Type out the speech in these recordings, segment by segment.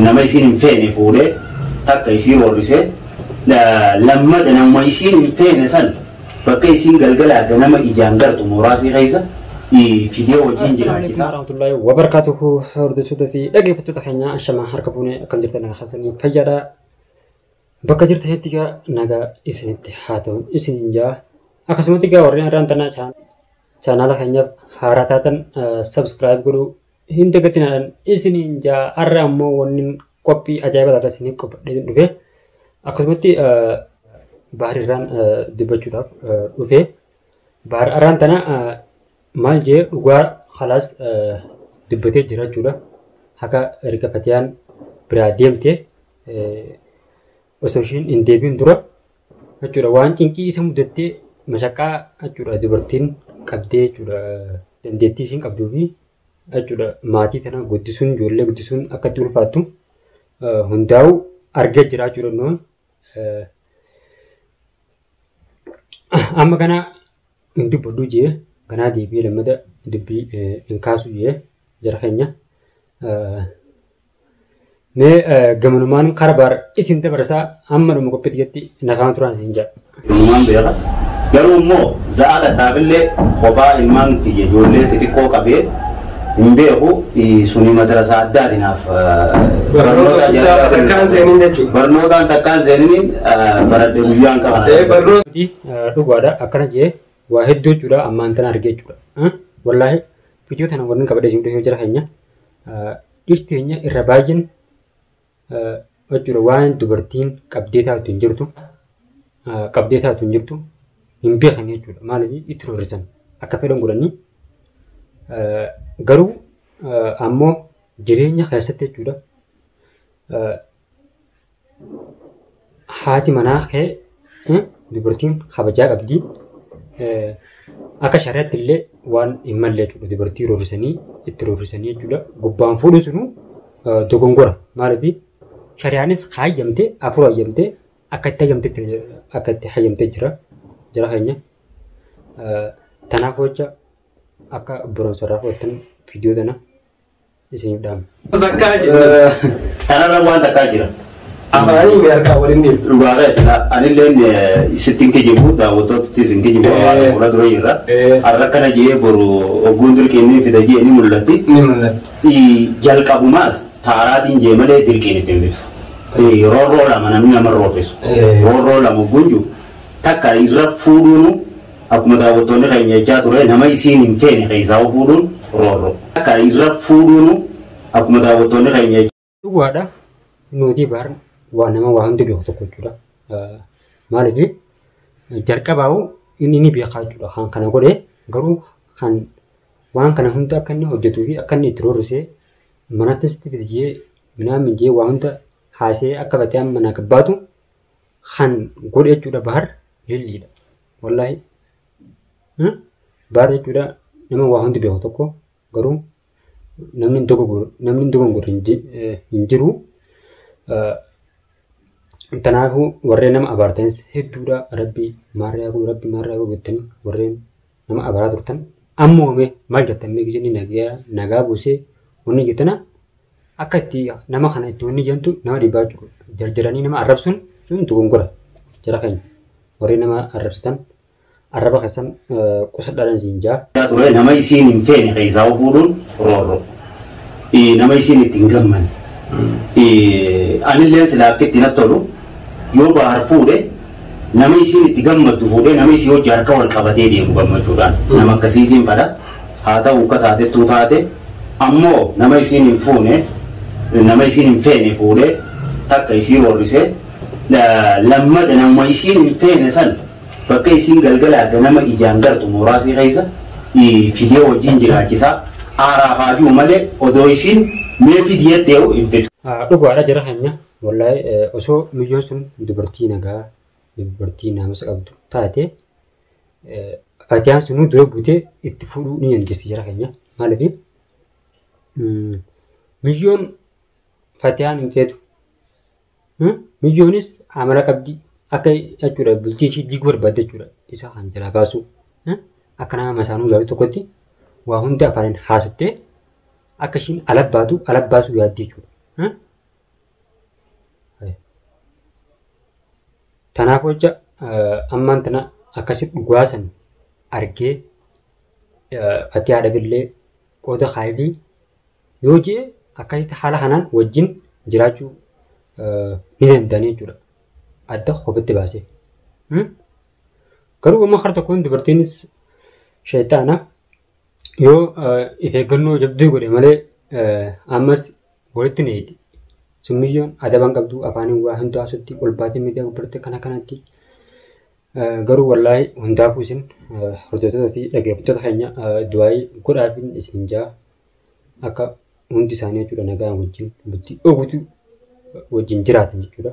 Nama isiin hin feene fuudhee takka isii roorrisee, lammada nama isiin hin feene san bakka isiin galgalaa ganama ijaan gartu mooraasii keessa fidee wajjin jiraachisaa. Warahmatullahi wabarakatuhu, hordoftoota fi dhaggeeffattoota keenya, ashamaa, harka fuunee, akkam jirtan? Nagaa keessanii, fayyaadha? Bakka jirtanitti egaa nagaa isinitti haa ta'u isiniin jaa. Akkasumatti egaa warreen irraan tanaa chaanaala keenyaaf haaraa taatan subscribe godhuu hin dagatinaadhaan isiniin jaa. Har'a ammoo wanni qophii ajaa'iba taata isiniif qophadhee dhufe, akkasumatti Baharirraan dubbachuudhaaf dhufe. Bahar arraan tana maal jee? Dhugaa halaas dubbatee jira jechuudha. Akka erga Fatiyaan biraa deemte, osoo ishiin hin deebiin dura jechuudha, waan cinqii isa mudattee, mashaqqaa jechuudha, dubartiin qabdee jechuudha, dandeettii ishiin qabduu fi jechuudha, maatii tana guddisuun, ijoollee guddisuun akka itti ulfaattu hundaa'u argee jira jechuudha nuun. Amma kana hin dubbadhu jee, ganaa deebi'ee lammata dubbii hin kaasu jee, jara keenya. Mee gamanumaan kara Baar isin dabarsaa, amma dhuma qophiitti nafaan turan isin jedha. Ilmumaan beeka. Garuu immoo za'aa takkaafillee kophaa ilmaan tiyya ijoollee xixiqqoo qabee hin beeku. Suni madrasaa addaati naaf. Barnoota guddaa takkaan seenin jechuudha. Barnootaan takkaan seeniniin baradhe guyyaan qaba. Barnoota Dhugaadha, akkana jee waa hedduu jechuudha, ammaan tana argee jechuudha. Wallaahi viidiyoo tana warreen qabadhee isin dhufee, jara keenya, dhirti keenya irra baay'een jechuudha, waan dubartiin qabdee taatu hin jirtu, qabdee taatu hin jirtu, hin beekan jechuudha. Maaliif itti roorrisan, akka fedhan godhanii, garuu ammoo jireenya keessatti jechuudha, haati manaa kee dubartiin kabajaa qabdi. Akka shari'aatti illee waan hin malle jechuudha, dubartii roorrisanii, itti roorrisanii jechuudha, gubbaan fuudhu sunu dogongora. Maaliif shari'aanis hayyamte, afur hayyamte, akka itti hayyamte, akka itti hayyamtee jira, jara keenya. Tanaaf jecha akka barumsa irraa fudhattan viidiyoo tana isiniif dhaama. Takkaa jira. Kanarra waan takkaa jira. Afaanii mi harkaa waliin deemu. Dhugaa keeti, anilleen sitti hin kijibu, daawwattoottis hin kijibu, hawaasa fuula dura jirra. Har'a kana jee, boru ogguun dirqiin ni fida jee, ni mul'atti. Ni mul'atti. Jalqabumaas taaraatiin jee malee dirqiin ittiin fidu. Roorroo lama namni nama roorrisu. Roorroo lama gunju takka irra fuudhuunu, akkuma daawwattoonni keenya jechaa ture, nama isiin hin feene keessaa fuudhuun roorroo. Takka irra fuudhuunu, akkuma daawwattoonni keenya Dhugaadha, nuti Baar waa nama waa hundi beeku tokko jechuudha. Maaliif jalqabaa'u inni ni beekaa jechuudha. Kan kana godhe garuu, kan waan kana hunda akka inni hojjetuu fi akka inni itti roorrisee manattis fidijee minaan jee waa hunda haasee akka Fatiyaan manaa gabbaatu kan godhe jechuudha, Bahar lilliidha. Wallaahi Bahar jechuudha nama waa hundi beeku tokko, garuu namni hin dogongorre, namni hin dogongorre hin jiru. Kanaafuu warreen nama abaartanis hedduudha, rabbi maarraa godhu, rabbi maarraa godhu jettanii warreen nama abaaraa turtan, ammoo mee maal jettan? Mee gisee nagaa nagaa buusee wanni jettana akka itti nama kana itti wanni jedhantu nama dhibbaa jechuudha. Jarjaranii nama arrabsuun sun dogongora, jara keenya. Warreen nama arrabsitan arraba keessan qusadhaadhaan isin jaa. Ture nama isiin hin feene keessaa fuudhuun roorroo. Nama isiin itti hin gammanne. Anilleen sila akka itti natti tolu, yoo Bahar fuudhe, nama isiin itti gammaddu fuudhee, nama isii hojii harka wal qabatee deemu gammachuudhaan nama akkasiitiin fadha. Haa ta'u, akka taatettuu taate, ammoo nama isiin hin fuune, nama isiin hin feene fuudhee takka isii roorrisee, lammada nama isiin hin feene san bakka isiin galgalaa ganama ijaan gartu mooraasii keessa fidee wajjin jiraachisaa aaraaf haa jiru malee, odoo isiin mee fidiyee dee'u hin fidu. Dhugaadha, jara keenya, wallaahi osoo miyyoon sun dubartii nagaa, dubartii naamusa qabdu taate, Fatiyaan sunuu dura buutee itti fuudhuu ni dandeessi, jara keenya. Maaliif miyyoon Fatiyaan hin feetu. Miyyoonis amala qabdi akka jechuudha, bultii ishii diiguu barbaadde jechuudha, isa kan jalaa baasu akka nama masaanuu yaadu tokkotti waa hunda afaaniin haasottee akka ishiin ala baatu ala baasuu yaaddi jechuudha. Tanaaf jecha ammaan tana akkasi dhugaa san argee Fatiyaa dhabillee qooda kaayilii yoo jee akkasitti haala kanaan wajjin jiraachuu ni danda'anii jechuudha. Adda kophetti baasee. Garuu amma kara tokkoon dubartiinis shayxaana yoo if eeggannoo jabduu godhe malee ammas walitti ni eeti. Summiyyoon adaba hin qabdu afaaniin waa hundaa haasofti ol baatee miidiyaa gubbaatti kana kanatti. Garuu wallaahi hundaafuu isin hordoftoota fi dhaggeeffattoota keenya du'aayii godhaafin isin jaa akka hundi isaanii jechuudha nagaan wajjin bultii dhoowwitu wajjin jiraatan jechuudha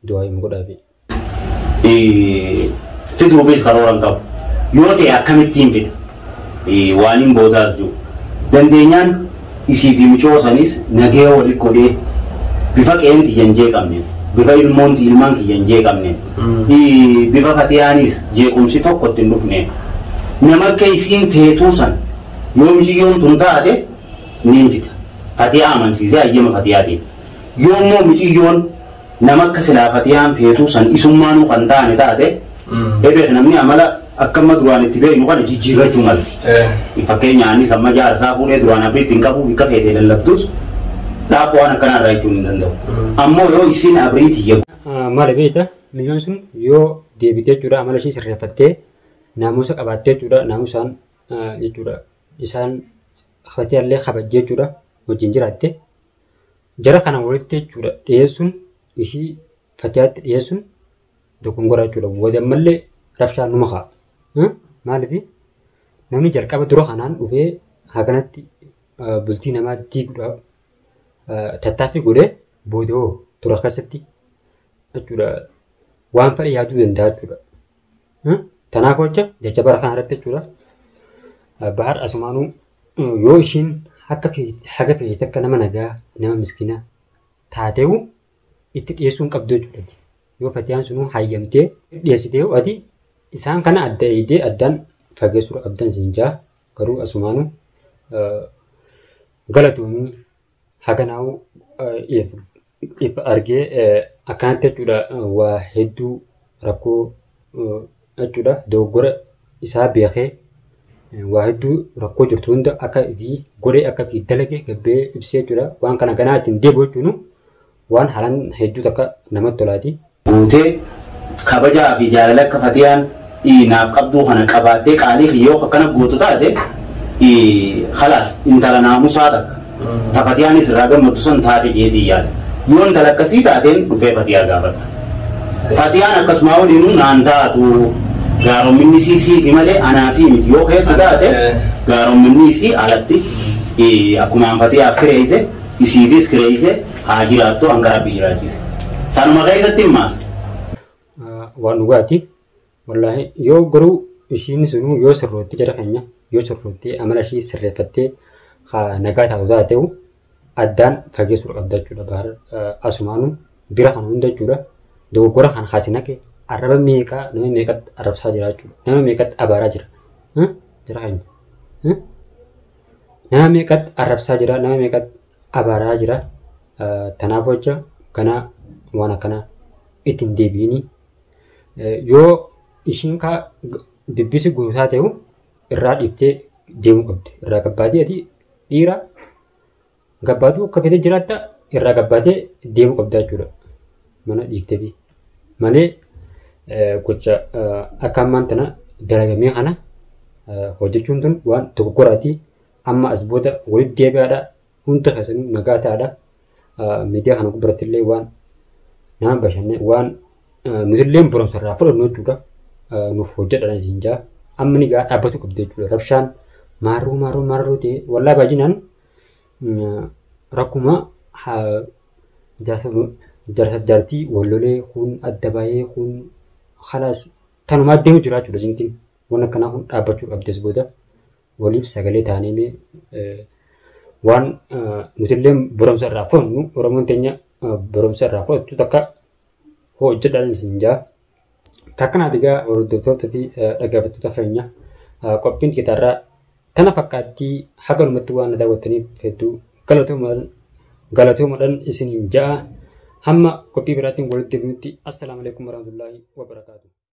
du'aayii godhaafi. Fiduufis karoora hin qabu. Yoo ta'e akkamittiin fida? Waan hin boodaas jiru. Dandeenyaan isii fi mucoo sanis nagee wali godhee bifa qe'een tiyya hin jeeqamneef, bifa ilmoon ilmaan kiyya hin jeeqamneef, bifa fatiyaanis jeequmsi tokko itti hin dhufneef. Nama akka isiin feetuu san yoo miciyyoon tun taate niin fida. Fatiyaa amansiisee hayyama fatiyaatiin. Yoo immoo miciyyoon nama akka silaa fatiyaan feetuu san isummaanuu kan taane taate ebeek namni amala akka amma duraan itti beeknu kana jijjiirrachuu malti. Fakkeenya anis amma jaarsaa fuudhee duraan abriitti hin qabu bikka feetee lallabtus dhaabuu waan akkanaa irraa jechuun hin danda'u. Ammoo yoo isiin abriitii Maali beekta miciyyoon sun yoo deebitee jechuudha amala ishee sirreeffattee naamusa qabaattee jechuudha naamusaan jechuudha isaan fatiyaallee kabajjee jechuudha wajjin jiraatte jara kana walitti jechuudha dhiyeessuun ishii fatiyaatti dhiyeessuun dogongora jechuudha. Booda rabshaan numa ka'a. Maaliif namni jalqaba dura kanaan dhufee haganatti bultii namaa diiguudhaaf tattaaffii godhee booda hoo tura keessatti jechuudha waan fedhe yaaduu danda'a jechuudha. Tanaaf jecha jecha bara kana irratti jechuudha Bahar asumaanuu yoo ishiin akka haga feete akka nama nagaa nama miskiinaa taateewu itti dhiyeessuu hin qabdu jechuudha. Yoo fatiyaan sunuu hayyamtee dhiyeessitee ati isaan kana adda eegdee addaan fageessuu qabdan siin jaa garuu asumaanuu galatoomii haganaa'uu if argee akkanatti jechuudha waa hedduu rakkoo jechuudha dogoggora isaa beekee waa hedduu rakkoo jirtu hunda akka fi godhee akka fi dalage gabbee ibsee jechuudha waan kana ganaa ittiin deebi'u jechuun waan haalaan hedduu takka namatti tolaati. Guutee kabajaa fi jaalala akka fatiyaan naaf qabduu kana qabaattee qaalii yoo akkana gootu taate khalaas intala naamusaa takka ta fatiyaanis irraa gammaddu san taate jeetii yaada. Yoo intala akkasii taateen dhufee fatiyaa gaafadha. Fatiyaan akkasuma waliinuu naan taatu gaaromminni isii siifi malee anaa fi miti yoo keetu taate gaaromminni isii alatti akkuma an fatiyaaf kireeyse isiifis kireeyse haa jiraattu hanga rabbi jiraachise. Sanuma keessatti himmaas. Waan dhugaati. Wallaahi yoo garuu ishiin sunuu yoo sirrootti jara keenya yoo sirrootti amala ishii sirreeffattee nagaa taatu taateewu addaan fageessuu qabda jechuudha. Bahar asumaanuu bira kana hunda jechuudha. Dogoggora kan haasinake arraba meeqaa nama meeqatti arrabsaa jira jechuudha. Nama meeqatti abaaraa jira. Jara keenya. Nama meeqatti arrabsaa jira. Nama meeqatti abaaraa jira. Tanaaf jecha kana waan akkanaa ittiin deebiini. Yoo ishiin kaa dubbisi gootaa ta'u irraa dhiiftee deemuu qabdi. Irraa gabbaatee ati dhiira gabbaatuu akka fedhe jiraatta irraa gabbaatee deemuu qabda jechuudha. Mana dhiiftee fi malee gocha akka ammaan tana dalagamee kana hojjechuun tun waan dogoggoraati. Amma as booda walitti deebi'aadha. Hunda keessanuu nagaa ta'aadha. Miidiyaa kana gubbaratti illee waan nama bashanne waan nutillee barumsa irraa fudhannu jechuudha. Nuuf hojjedha isin jaa. Amma ni gaa dhaabbatu qabdi jechuudha. Rabshaan maarruu maarruu maarruu ta'e wallaa baay'inaan rakkuma jaarsaaf jaartii wallolee kun adda baay'ee kun khalaas tanumaa deemu jira jechuudha zintiin. Waan akkanaa kun dhaabbachuu qabdi as booda waliif sagalee taanee mee waan nutillee barumsa irraa fudhannu Oromoon teenya barumsa irraa fudhattu takka hojjedhaan isin jaa. Takkanaati egaa hordoftoota fi dhaggeeffattoota keenya qophiin kitaarraa tana fakkaattii haga dhumatti waan daawwattaniif hedduu galatoomaadhaan isiniin ja'a. Hamma qophii biraatiin walitti deebinutti assalaamu alaikum warahmatullaahi wabarakaatu.